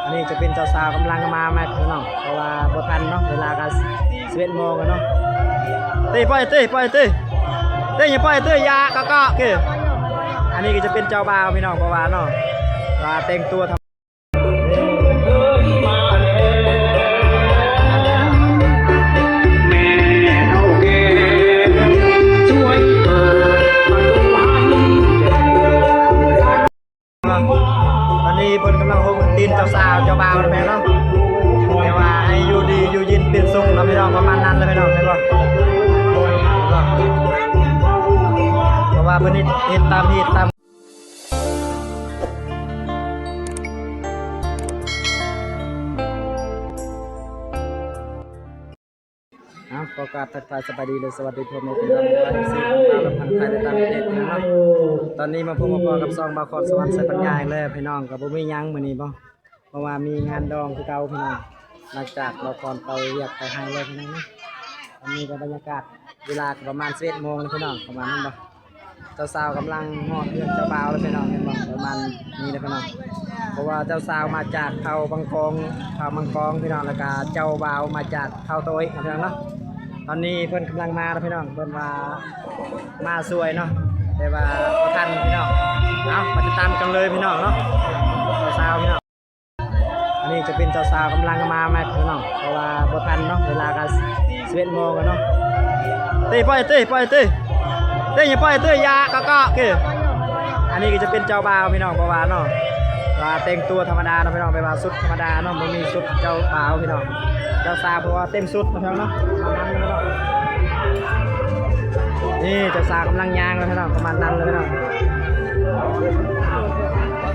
ອັນນີ້ຈະເປັນເຈົ້າສາວກຳລັງມາໃໝ່ພີ່ນ້ອງ ເພາະວ່າບໍ່ທັນເນາະ ເວລາກໍສິບເອັດໂມງແລ້ວເນາະ. ເຕ້ ປ່ອຍເຕ້ ປ່ອຍເຕ້ ເຕ້ ຢ່າປ່ອຍເຕ້ ຢ່າກະກະເກ. ອັນນີ້ກໍຈະເປັນເຈົ້າບ່າວພີ່ນ້ອງ ເພາະວ່າເນາະ ວ່າແຕ່ງຕົວທຳ ຕອນນີ້ເພິ່ນກຳລັງໂຮມຕີນເຈົ້າສາວເຈົ້າບ່າວນະແມ່ເນາະ ແຕ່ວ່າໃຫ້ຢູ່ດີຢູ່ເຢັນເປັນສຸກເນາະພີ່ນ້ອງ ປະມານນັ້ນແຫຼະພີ່ນ້ອງ ເຫັນບໍ່? ເພາະວ່າເພິ່ນເຮັດ ເຮັດຕາມຮີດຕາມ ເອົາ ຂໍກາບທັກທາຍສະບາຍດີ ແລະ ສະຫວັດດີພໍ່ແມ່ພີ່ນ້ອງ ເອັຟຊີ ທັງລາວ ທັງໄທ ແລະ ຕ່າງປະເທດພີ່ນ້ອງເນາະ. ຕອນນີ້ມາພົບມາພໍ້ກັບຊ່ອງບ່າວຄອນສະຫວັນໄຊປັນຍາອີກແລ້ວພີ່ນ້ອງ ກໍບໍ່ມີຫຍັງມື້ນີ້ບໍ່ ເພາະວ່າມີງານດອງຄືເກົ່າພີ່ນ້ອງ ຫຼັງຈາກບ່າວຄອນໄປວຽກໄປໄຮ່ແລ້ວພີ່ນ້ອງເນາະ. ຕອນນີ້ກໍບັນຍາກາດ ເວລາກໍປະມານສິບເອັດໂມງແລ້ວພີ່ນ້ອງ ປະມານນັ້ນບໍ່. ເຈົ້າສາວກຳລັງຮອດເຮືອນເຈົ້າບ່າວແລ້ວພີ່ນ້ອງ ເຫັນບໍ່ ປະມານນີ້ແຫຼະພີ່ນ້ອງ ເພາະວ່າເຈົ້າສາວມາຈາກເຜົ່າບັງກອງ ເຜົ່າມັງກອງພີ່ນ້ອງ ແລ້ວກະເຈົ້າບ່າວມາຈາກເຜົ່າຕະໂອ້ຍພີ່ນ້ອງເນາະ. ຕອນນີ້ເພິ່ນກຳລັງມາແລ້ວພີ່ນ້ອງ ເພິ່ນວ່າມາຊ່ວຍເນາະ ແຕ່ວ່າບໍ່ທັນພີ່ນ້ອງ. ເອົາ ມາຕິດຕາມກັນເລີຍພີ່ນ້ອງເນາະ ເຈົ້າສາວພີ່ນ້ອງ. ອັນນີ້ຈະເປັນເຈົ້າສາວກຳລັງມາໃໝ່ພີ່ນ້ອງ ເພາະວ່າບໍ່ທັນເນາະ ເວລາກໍສິບເອັດໂມງແລ້ວເນາະ. ເຕ້ ປ່ອຍເຕ້ ປ່ອຍເຕ້ ເຕ້ ຢ່າປ່ອຍເຕ້ ຢ່າກະກະເກ. ອັນນີ້ກໍຈະເປັນເຈົ້າບ່າວພີ່ນ້ອງ ເພາະວ່າເນາະ ວ່າແຕ່ງຕົວທຳມະດາເນາະພີ່ນ້ອງ ແບບວ່າຊຸດທຳມະດາເນາະ ບໍ່ມີຊຸດເຈົ້າບ່າວພີ່ນ້ອງ ເຈົ້າສາວ ເພາະວ່າເຕັມຊຸດເນາະພີ່ນ້ອງເນາະ. ນີ້ເຈົ້າສາວກຳລັງຍ່າງແລ້ວພີ່ນ້ອງ ປະມານນັ້ນເລີຍພີ່ນ້ອງ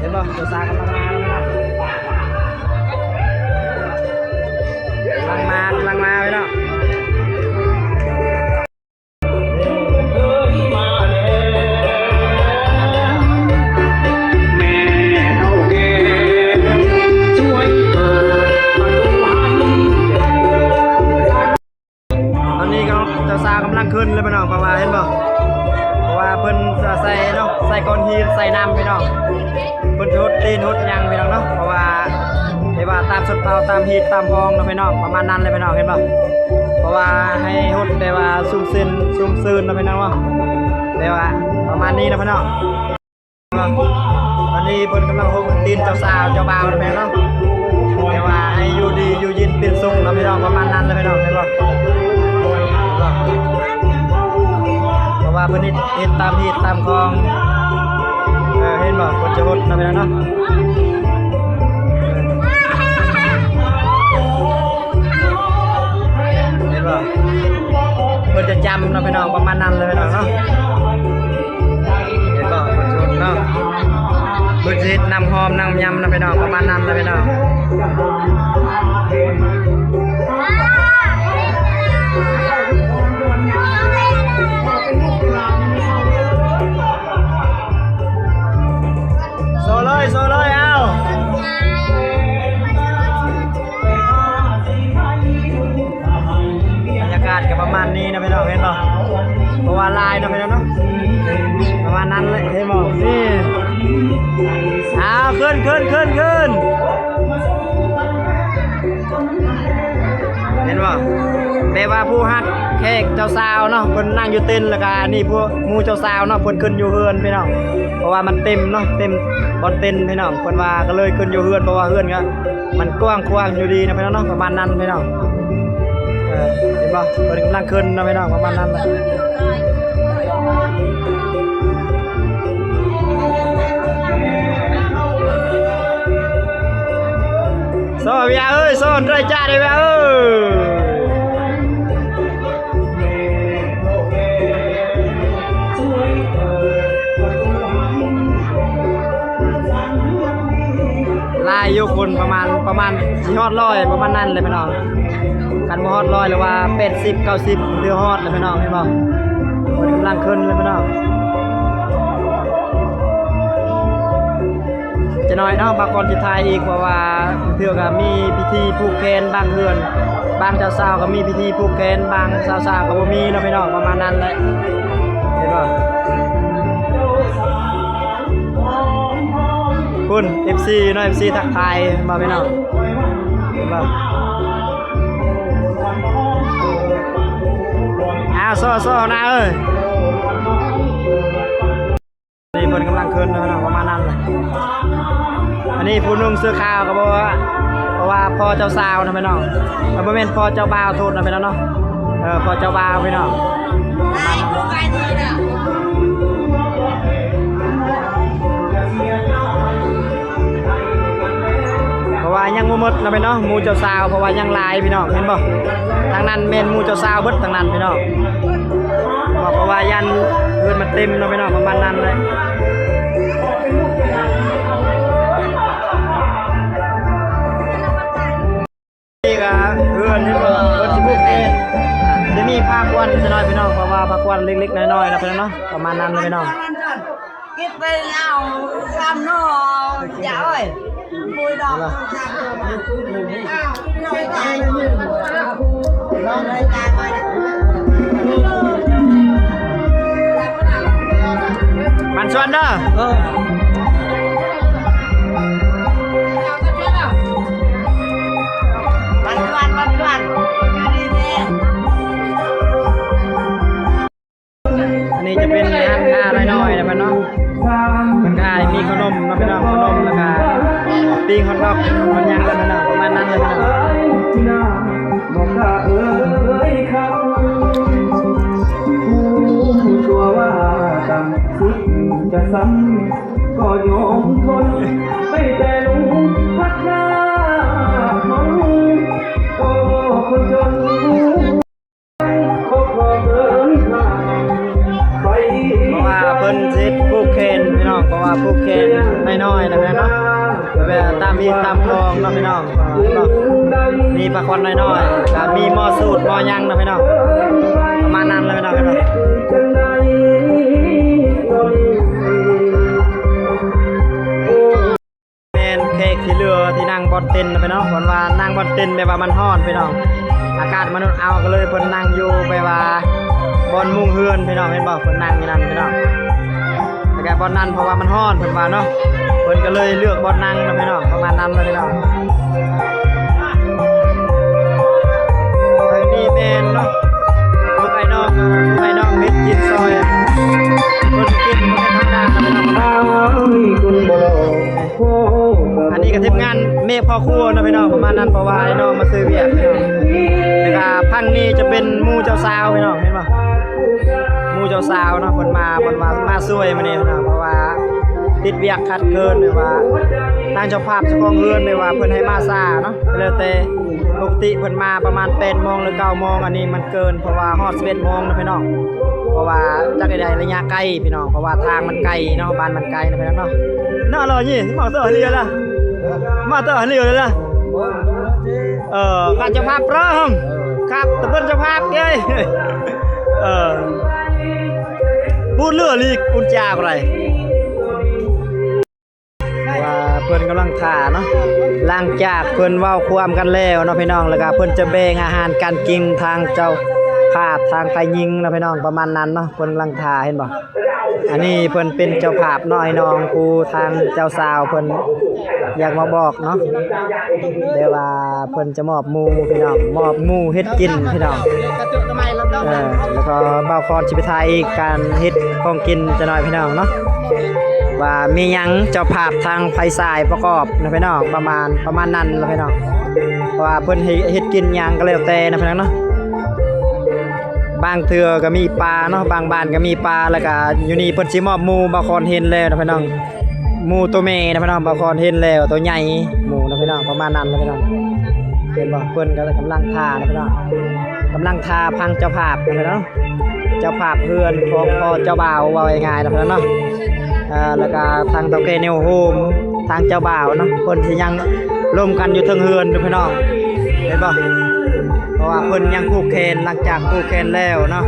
ເຫັນບໍ່ ເຈົ້າສາວກຳລັງມາແລ້ວພີ່ນ້ອງ ກຳລັງມາ ກຳລັງມາພີ່ນ້ອງ. ຕອນນີ້ກໍເຈົ້າສາວກຳລັງຂຶ້ນເລີຍພີ່ນ້ອງ ເພາະວ່າເຫັນບໍ່ ເພາະວ່າເພິ່ນໃສ່ເນາະ ໃສ່ກ້ອນຫີນໃສ່ນ້ຳພີ່ນ້ອງ ເພິ່ນຫົດຕີນຫົດຫຍັງພີ່ນ້ອງເນາະ ເພາະວ່າເອີ້ນວ່າຕາມຊົນເຜົ່າ ຕາມຮີດຕາມຮອງເນາະພີ່ນ້ອງ ປະມານນັ້ນແຫຼະພີ່ນ້ອງ ເຫັນບໍ່ ເພາະວ່າໃຫ້ຫົດແບບວ່າຊຸ່ມຊື່ນ ຊຸ່ມຊື່ນເນາະພີ່ນ້ອງເນາະ ແບບວ່າປະມານນີ້ເນາະພີ່ນ້ອງ. ຕອນນີ້ເພິ່ນກຳລັງໂຮມຕີນເຈົ້າສາວເຈົ້າບ່າວນະແມ່ເນາະ ແຕ່ວ່າໃຫ້ຢູ່ດີຢູ່ເຢັນເປັນສຸກເນາະພີ່ນ້ອງ ປະມານນັ້ນແຫຼະພີ່ນ້ອງ ເຫັນບໍ່? ເພາະວ່າເພິ່ນເຮັດ ເຮັດຕາມຮີດຕາມຮອງ ເອີ ເຫັນບໍ່? ເພິ່ນຈະຫົດເນາະພີ່ນ້ອງເນາະ ເຫັນບໍ່? ເພິ່ນຈະຈຳເນາະພີ່ນ້ອງ ປະມານນັ້ນເລີຍພີ່ນ້ອງເນາະ. ເຫັນບໍ່ ເພິ່ນຊົນເນາະ ເພິ່ນຊິເຮັດນ້ຳຫອມນ້ຳຍຳນະພີ່ນ້ອງ ປະມານນັ້ນລະພີ່ນ້ອງ. ໂຊເລີຍ ໂຊເລີຍ ເອົາ. ບັນຍາກາດກໍປະມານນີ້ນະພີ່ນ້ອງ ເຫັນບໍ່? ເພາະວ່າຫຼາຍນະພີ່ນ້ອງເນາະ ປະມານນັ້ນແຫຼະ ເຫັນບໍ່? ນີ້ ອ້າວ ຂຶ້ນ ຂຶ້ນ ຂຶ້ນ ຂຶ້ນ ເຫັນບໍ່? ແບບວ່າຜູ້ຮັບແຂກເຈົ້າສາວເນາະ ເພິ່ນນັ່ງຢູ່ເຕັນ ແລ້ວກະອັນນີ້ພວກໝູ່ເຈົ້າສາວເນາະ ເພິ່ນຂຶ້ນຢູ່ເຮືອນພີ່ນ້ອງ ເພາະວ່າມັນເຕັມເນາະ ເຕັມບ່ອນເຕັນພີ່ນ້ອງ ເພິ່ນວ່າກໍເລີຍຂຶ້ນຢູ່ເຮືອນ ເພາະວ່າເຮືອນກໍ ມັນກວ້າງຂວາງຢູ່ດີນະພີ່ນ້ອງເນາະ ປະມານນັ້ນພີ່ນ້ອງ. ເອີ ເຫັນບໍ່? ເພິ່ນກຳລັງຂຶ້ນນະພີ່ນ້ອງ ປະມານນັ້ນແຫຼະ. ໂຊເວຍເອີຍ ໂຊໄດຈາໄດເວຍເອີຍ. ຫຼາຍຢູ່ຄົນ ປະມານ ປະມານຊິຮອດຮ້ອຍ ປະມານນັ້ນແຫຼະພີ່ນ້ອງ ຄັນບໍ່ຮອດຮ້ອຍ ຫຼືວ່າແປດສິບ ເກົ້າສິບ ຫຼືຮອດແຫຼະພີ່ນ້ອງ ເຫັນບໍ່? ຄົນກຳລັງຂຶ້ນເລີຍພີ່ນ້ອງ. ຈະໜ້ອຍເນາະ ບາງຄົນຊິຖ່າຍອີກ ເພາະວ່າບາງເທື່ອກໍມີພິທີຜູກແຂນບາງເຮືອນ ບາງເຈົ້າສາວກໍມີພິທີຜູກແຂນ ບາງສາວໆກໍບໍ່ມີເນາະພີ່ນ້ອງ ປະມານນັ້ນແຫຼະ ເຫັນບໍ່? ພຸ້ນ ເອັຟຊີເນາະ ເອັຟຊີທັກທາຍ ເຫັນບໍ່ພີ່ນ້ອງ ເຫັນບໍ່? ອ້າວ ໂຊໆ ນາເອີຍ ນີ້ເພິ່ນກຳລັງຂຶ້ນນະພີ່ນ້ອງ ປະມານນັ້ນແຫຼະ. ອັນນີ້ຜູ້ໜຸ່ມເສື້ອຂາວກໍບອກວ່າ ເພາະວ່າພໍ່ເຈົ້າສາວນະພີ່ນ້ອງ ເອີ ບໍ່ແມ່ນພໍ່ເຈົ້າບ່າວ ໂທດນະພີ່ນ້ອງເນາະ ເອີ ພໍ່ເຈົ້າບ່າວພີ່ນ້ອງ. ເພາະວ່າຍັງບໍ່ໝົດເນາະພີ່ນ້ອງ ໝູ່ເຈົ້າສາວ ເພາະວ່າຍັງຫຼາຍພີ່ນ້ອງ ເຫັນບໍ່? ທາງນັ້ນແມ່ນໝູ່ເຈົ້າສາວເບິດ ທາງນັ້ນພີ່ນ້ອງ ເພາະວ່າຢ້ານເຮືອນມັນເຕັມເນາະພີ່ນ້ອງ ປະມານນັ້ນແຫຼະ. ນີ້ກະເຮືອນທີ່ເພິ່ນ ເພິ່ນຊິປູກເອງ ຈະມີຜ້າຂວັນຈັກໜ້ອຍພີ່ນ້ອງ ເພາະວ່າຜ້າຂວັນເລັກໆ ນ້ອຍໆ ນະພີ່ນ້ອງເນາະ ປະມານນັ້ນເລີຍພີ່ນ້ອງ. ເກັບໄປເອົາຕາມໜໍ່ຢ່າເອີຍ ປຸ໋ຍດອກ ມັນຊວນເດີ ເອີ ມັນຊວນ ມັນຊວນ ຢູ່ດີແດ່. ອັນນີ້ຈະເປັນຮ້ານຄ້ານ້ອຍໆ ນະພີ່ນ້ອງ ເພິ່ນຂາຍມີຂະໜົມເນາະພີ່ນ້ອງ ຂະໜົມ ແລ້ວກະປີ້ງຮອດດອກ ມັນຫຍັງລະພີ່ນ້ອງ ປະມານນັ້ນເລີຍພີ່ນ້ອງ. ເພາະວ່າເພິ່ນຊິເຮັດຜູກແຂນພີ່ນ້ອງ ເພາະວ່າຜູກແຂນນ້ອຍໆ ນະພີ່ນ້ອງເນາະ ແບບຕາມຮີດຕາມຄອງເນາະພີ່ນ້ອງ ເນາະ ມີຜ້າຂວັນນ້ອຍໆ ກະມີໝໍ້ສູດໝໍ້ຫຍັງເນາະພີ່ນ້ອງ ປະມານນັ້ນເລີຍພີ່ນ້ອງເນາະ. ແມ່ນແຂກທີ່ເຫຼືອທີ່ນັ່ງບ່ອນເຕັ້ນນະພີ່ນ້ອງ ເພິ່ນວ່ານັ່ງບ່ອນເຕັ້ນແບບວ່າມັນຮ້ອນພີ່ນ້ອງ ອາກາດມັນອົບອ້າວ ກໍເລີຍເພິ່ນນັ່ງຢູ່ແບບວ່າບ່ອນມຸງເຮືອນພີ່ນ້ອງ ເຫັນບໍ່ ເພິ່ນນັ່ງຢູ່ນັ້ນພີ່ນ້ອງ ແລ້ວກະບ່ອນນັ້ນເພາະວ່າມັນຮ້ອນເພິ່ນວ່າເນາະ ເພິ່ນກໍເລີຍເລືອກບ່ອນນັ່ງນະພີ່ນ້ອງ ປະມານນັ້ນເລີຍພີ່ນ້ອງ. ທາງນີ້ແມ່ນເນາະ ພວກອ້າຍນ້ອງ ພວກອ້າຍນ້ອງເຮັດກິນຊອຍ ເພິ່ນກິນບໍ່ແມ່ນທຳມະດານະພີ່ນ້ອງ. ອັນນີ້ກໍທີມງານແມ່ພໍ່ຄົວເນາະພີ່ນ້ອງ ປະມານນັ້ນ ເພາະວ່າອ້າຍນ້ອງມາຊ່ວຍວຽກ ແລ້ວກະຝັ່ງນີ້ຈະເປັນໝູ່ເຈົ້າສາວພີ່ນ້ອງ ເຫັນບໍ່ ໝູ່ເຈົ້າສາວເນາະ ເພິ່ນມາ ເພິ່ນວ່າມາຊ່ວຍມື້ນີ້ພີ່ນ້ອງ ເພາະວ່າຕິດວຽກຂັດເຂີນ ຫຼືວ່າທາງເຈົ້າພາບເຈົ້າຂອງເຮືອນ ຫຼືວ່າເພິ່ນໃຫ້ມາຊ້າເນາະ ແລ້ວແຕ່ ປົກກະຕິເພິ່ນມາປະມານແປດໂມງ ຫຼືເກົ້າໂມງ ອັນນີ້ມັນເກີນ ເພາະວ່າຮອດສິບເອັດໂມງນະພີ່ນ້ອງ ເພາະວ່າຈັກໄດ້ໄລຍະໄກພີ່ນ້ອງ ເພາະວ່າທາງມັນໄກເນາະ ບ້ານມັນໄກນະພີ່ນ້ອງເນາະ. ເນາະ ເຮົານີ້ມາເຕີເລີຍລະ ມາເຕີເລີຍລະ ເອີ ຂ້າເຈົ້າພາບເລີ່ມ ຄັບ ຕະເບິ່ນເຈົ້າພາບເອີຍ ເອີ ປູດເລືອລີກອຸນຈາກໄດ້. ວ່າເພິ່ນກຳລັງຖ້າເນາະ ຫຼັງຈາກເພິ່ນເວົ້າຄວາມກັນແລ້ວເນາະພີ່ນ້ອງ ແລ້ວກະເພິ່ນຈະແບ່ງອາຫານການກິນ ທາງເຈົ້າພາບ ທາງຝ່າຍຍິງເນາະພີ່ນ້ອງ ປະມານນັ້ນເນາະ ເພິ່ນກຳລັງຖ້າ ເຫັນບໍ່? ອັນນີ້ເພິ່ນເປັນເຈົ້າພາບເນາະ ອ້າຍນ້ອງຜູ້ທາງເຈົ້າສາວເພິ່ນຢາກມາບອກເນາະ ແຕ່ວ່າເພິ່ນຈະມອບໝູ່ພີ່ນ້ອງ ມອບໝູ່ເຮັດກິນພີ່ນ້ອງ ເອີ ແລ້ວກໍບ່າວຄອນຊິໄປຖ່າຍອີກ ການເຮັດຂອງກິນຈັກໜ້ອຍພີ່ນ້ອງເນາະ ວ່າມີຫຍັງ ເຈົ້າພາບທາງຝ່າຍຊາຍປະກອບນະພີ່ນ້ອງ ປະມານ ປະມານນັ້ນລະພີ່ນ້ອງ ເພາະວ່າເພິ່ນເຮັດ ເຮັດກິນຫຍັງກໍແລ້ວແຕ່ນະພີ່ນ້ອງເນາະ ບາງເທື່ອກໍມີປາເນາະ ບາງບ້ານກໍມີປາ ແລ້ວກໍຢູ່ນີ້ເພິ່ນຊິມອບໝູ່ ບ່າວຄອນເຫັນແລ້ວນະພີ່ນ້ອງ ໝູ່ໂຕແມ່ນະພີ່ນ້ອງ ບ່າວຄອນເຫັນແລ້ວ ໂຕໃຫຍ່ໝູ່ນະພີ່ນ້ອງ ປະມານນັ້ນລະພີ່ນ້ອງ ເຫັນບໍ່ ເພິ່ນກໍກຳລັງຖ້ານະພີ່ນ້ອງ ກຳລັງຖ້າຟັງເຈົ້າພາບນະພີ່ນ້ອງ ເຈົ້າພາບເຮືອນຂອງພໍ່ເຈົ້າບ່າວ ເວົ້າງ່າຍໆນະພີ່ນ້ອງເນາະ ເອີ ແລ້ວກະທາງເຖົ້າແກ່ແນວໂຮມ ທາງເຈົ້າບ່າວເນາະ ເພິ່ນຊິຍັງລົມກັນຢູ່ເທິງເຮືອນຢູ່ພີ່ນ້ອງ ເຫັນບໍ່ ເພາະວ່າເພິ່ນຍັງຜູກແຂນ ຫຼັງຈາກຜູກແຂນແລ້ວເນາະ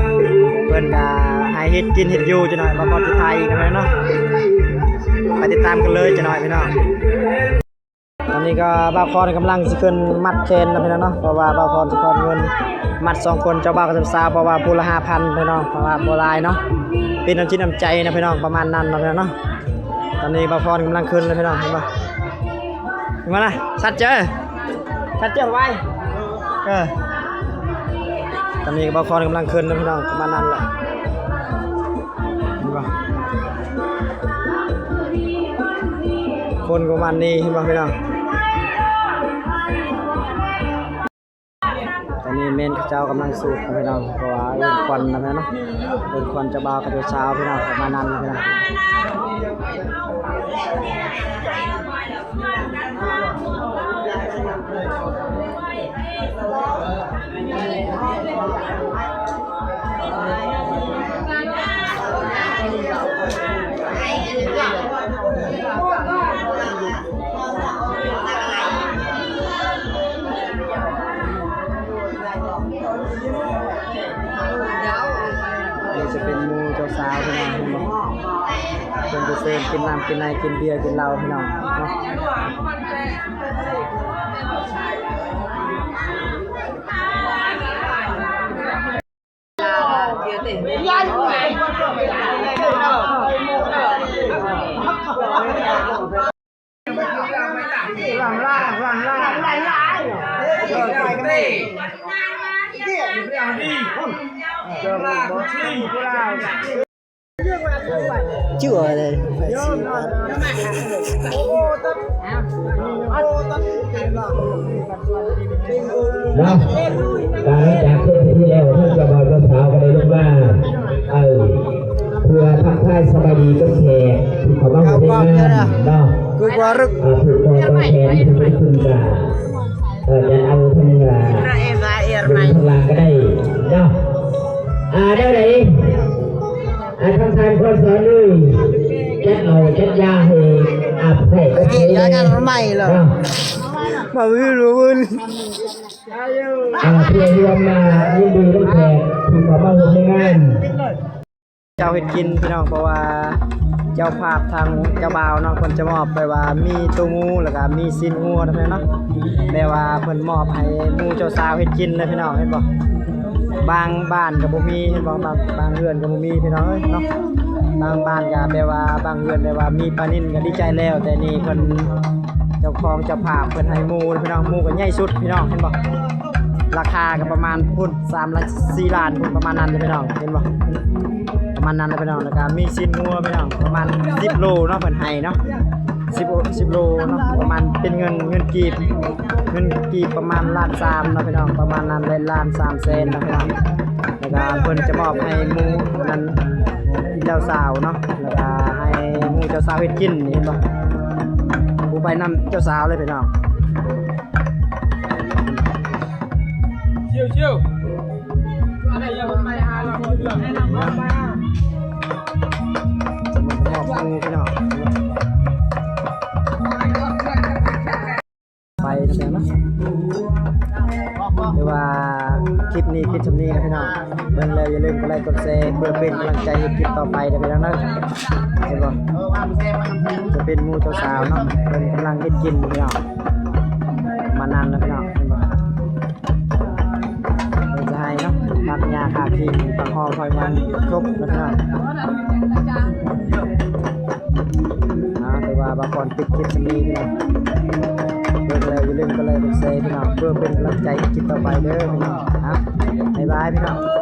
ເພິ່ນກະໃຫ້ເຮັດກິນເຮັດຢູ່ຈັກໜ້ອຍ ບ່າວຄອນຊິຖ່າຍອີກນະພີ່ນ້ອງເນາະ ໄປຕິດຕາມກັນເລີຍຈັກໜ້ອຍພີ່ນ້ອງ. ຕອນນີ້ກໍບ່າວຄອນກຳລັງຊິຂຶ້ນມັດແຂນນະພີ່ນ້ອງເນາະ ເພາະວ່າບ່າວຄອນຊິຖອນເງິນມັດສອງຄົນ ເຈົ້າບ່າວກັບເຈົ້າສາວ ເພາະວ່າຜູ້ລະຫ້າພັນພີ່ນ້ອງ ເພາະວ່າບໍ່ຫຼາຍເນາະ ເປັນນ້ຳຈິດນ້ຳໃຈນະພີ່ນ້ອງ ປະມານນັ້ນເນາະພີ່ນ້ອງເນາະ. ຕອນນີ້ບ່າວພອນກຳລັງຂຶ້ນເລີຍພີ່ນ້ອງ ເຫັນບໍ່ ເຫັນບໍ່ນະ ຊັດເຈີ ຊັດເຈີໄວ ເອີ ຕອນນີ້ບ່າວພອນກຳລັງຂຶ້ນເລີຍພີ່ນ້ອງ ປະມານນັ້ນແຫຼະ ເຫັນບໍ່ ຄົນປະມານນີ້ ເຫັນບໍ່ພີ່ນ້ອງ. ຕອນນີ້ແມ່ນເຂົາເຈົ້າກຳລັງສູດນະພີ່ນ້ອງ ເພາະວ່າເອີ້ນຂວັນນະພີ່ນ້ອງເນາະ ເອີ້ນຂວັນເຈົ້າບ່າວກັບເຈົ້າສາວພີ່ນ້ອງ ປະມານນັ້ນນະພີ່ນ້ອງ. ນີ້ຈະເປັນໝູ່ເຈົ້າສາວພີ່ນ້ອງ ເຫັນບໍ່ ເພິ່ນຈະເຊີນກິນນ້ຳກິນໃນ ກິນເບຍກິນເຫຼົ້າພີ່ນ້ອງເນາະ. ຈື່ເລີຍ ເນາະ ການຈາກເທື່ອທີ່ແລ້ວ ເພິ່ນເຈົ້າບ່າວເຈົ້າສາວກໍໄດ້ລົງມາ ເອີ ເພື່ອທັກທາຍສະບາຍດີກັບແຂກທີ່ເຂົ້າມາຮ່ວມໃນງານເນາະ ເອີ ຜູກຄໍຕໍ່ແຂນເພິ່ນຂຶ້ນກາ ເອີ ຈະເອົາເພິ່ນ ເອີ ເບິ່ງທາງຫຼັງກໍໄດ້ເນາະ ອ່າ ແນວໃດ ອ່າ ທາງທ່ານກໍສອນເລີຍ ຈັດເອົາຈັດຢາໃຫ້ ອ່າ ແຂກ ເອີ ຢາກັນໃໝ່ເນາະ ມາວິວເພິ່ນ ອ່າ ເພື່ອຮ່ວມມາຍິນດີນຳແຂກທີ່ເຂົ້າມາຮ່ວມໃນງານ. ເຈົ້າເຮັດກິນພີ່ນ້ອງ ເພາະວ່າເຈົ້າພາບທາງເຈົ້າບ່າວເນາະ ເພິ່ນຈະມອບແບບວ່າມີໂຕໝູ ແລ້ວກະມີຊີ້ນງົວນຳເນາະ ແບບວ່າເພິ່ນມອບໃຫ້ໝູ່ເຈົ້າສາວເຮັດກິນເລີຍພີ່ນ້ອງ ເຫັນບໍ່ ບາງບ້ານກໍບໍ່ມີ ເຫັນບໍ່ ບາງ ບາງເຮືອນກໍບໍ່ມີພີ່ນ້ອງເອີຍເນາະ ບາງບ້ານກໍແບບວ່າ ບາງເຮືອນແບບວ່າມີປານິນກໍດີໃຈແລ້ວ ແຕ່ນີ້ເພິ່ນ ເຈົ້າຂອງເຈົ້າພາບເພິ່ນໃຫ້ໝູ່ພີ່ນ້ອງ ໝູ່ກໍໃຫຍ່ສຸດພີ່ນ້ອງ ເຫັນບໍ່ ລາຄາກໍປະມານພຸ້ນ ສາມລ້ານ ສີ່ລ້ານພຸ້ນ ປະມານນັ້ນເດ້ພີ່ນ້ອງ ເຫັນບໍ່ ປະມານນັ້ນເດ້ພີ່ນ້ອງ ແລ້ວກະມີຊີ້ນງົວພີ່ນ້ອງ ປະມານສິບໂລເນາະ ເພິ່ນໃຫ້ເນາະ ສິບ ສິບໂລເນາະ ປະມານເປັນເງິນ ເງິນກີບ ເງິນກີບປະມານລ້ານສາມເນາະພີ່ນ້ອງ ປະມານນັ້ນແຫຼະ ລ້ານສາມແສນເນາະພີ່ນ້ອງ ແລ້ວກະເພິ່ນຈະມອບໃຫ້ໝູ່ນັ້ນ ເຈົ້າສາວເນາະ ແລ້ວກະໃຫ້ໝູ່ເຈົ້າສາວເຮັດກິນ ເຫັນບໍ່ ຜູ້ໄປນຳເຈົ້າສາວເລີຍພີ່ນ້ອງ. ຊິວໆ ໄປນຳກັນເນາະ ຫຼືວ່າຄລິບນີ້ປິດຊ່ຳນີ້ນະພີ່ນ້ອງ ເບິ່ງແລ້ວຢ່າລືມກົດໄລກົດແຊ ເພື່ອເປັນກຳລັງໃຈເຮັດຄລິບຕໍ່ໄປເດີພີ່ນ້ອງເດີ ເຫັນບໍ່ ຈະເປັນໝູ່ເຈົ້າສາວເນາະ ເພິ່ນກຳລັງເຮັດກິນພີ່ນ້ອງ ປະມານນັ້ນນະພີ່ນ້ອງ ເຫັນບໍ່ ເພິ່ນຈະໃຫ້ເນາະ ຜັກຫຍ້າຄາຄີ ຜັກຫອມ ຫອຍມັນ ຄົບນະພີ່ນ້ອງ ອ່າ ຖືວ່າບ່າວພອນປິດຄລິບຊ່ຳນີ້ພີ່ນ້ອງ ເບິ່ງແລ້ວຢ່າລືມກົດໄລກົດແຊພີ່ນ້ອງ ເພື່ອເປັນກຳລັງໃຈໃຫ້ຄລິບຕໍ່ໄປເດີພີ່ນ້ອງ ອ່າ ບາຍບາຍພີ່ນ້ອງ.